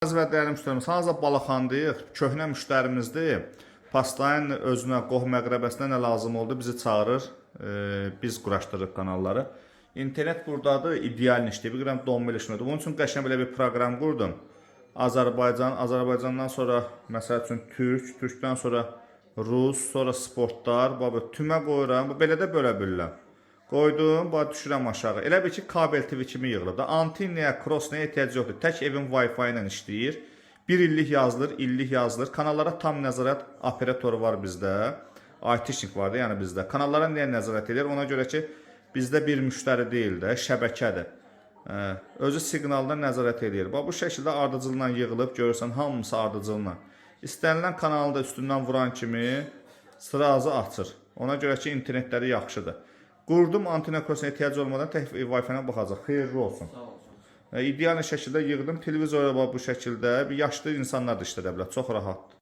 Əziz və dəyərli müştərimiz, hal-hazırda Balaxandayıq. Köhnə müştərimizdir. Pastayın özünə, qohum əqrəbəsinə nə lazım oldu, bizi çağırır. Biz quraşdırırıq kanalları. İnternet burdadır, ideal işləyir. Bir qram donma eləşmədi. Bunun üçün qəşəng belə bir proqram qurdum. Azərbaycan, Azərbaycandan sonra məsəl üçün türk, türkdən sonra rus, sonra sportlar, bax tümə qoyuram. Belə də bölə bilirəm. Qoydum, bax düşürəm aşağı. Elə bil ki, kabel TV kimi yığılıb da. Antenaya, crossnaya ehtiyac yoxdur. Tək evin Wi-Fi ilə işləyir. Bir illik yazılır, illik yazılır. Kanallara tam nəzarət operatoru var bizdə. ITşnik var da, yəni bizdə. Kanallara niyə nəzarət edir? Ona görə ki, bizdə bir müştəri deyil də, şəbəkədir. Özü siqnaldan nəzarət eləyir. Bax bu şəkildə ardıcılla yığılıb görürsən, hamısı ardıcılla. İstənilən kanalı da üstündən vuran kimi sırazı açır. Ona görə ki, internetləri yaxşıdır. Qurdum, antena krosuna ehtiyac olmadan tək Wi-Fi-nə baxacaq. Xeyirli olsun. Sağ olsun. İdeal şəkildə yığdım. Televizora bax bu şəkildə. Bir yaşlı insanlar da işlədə bilər. Çox rahatdır.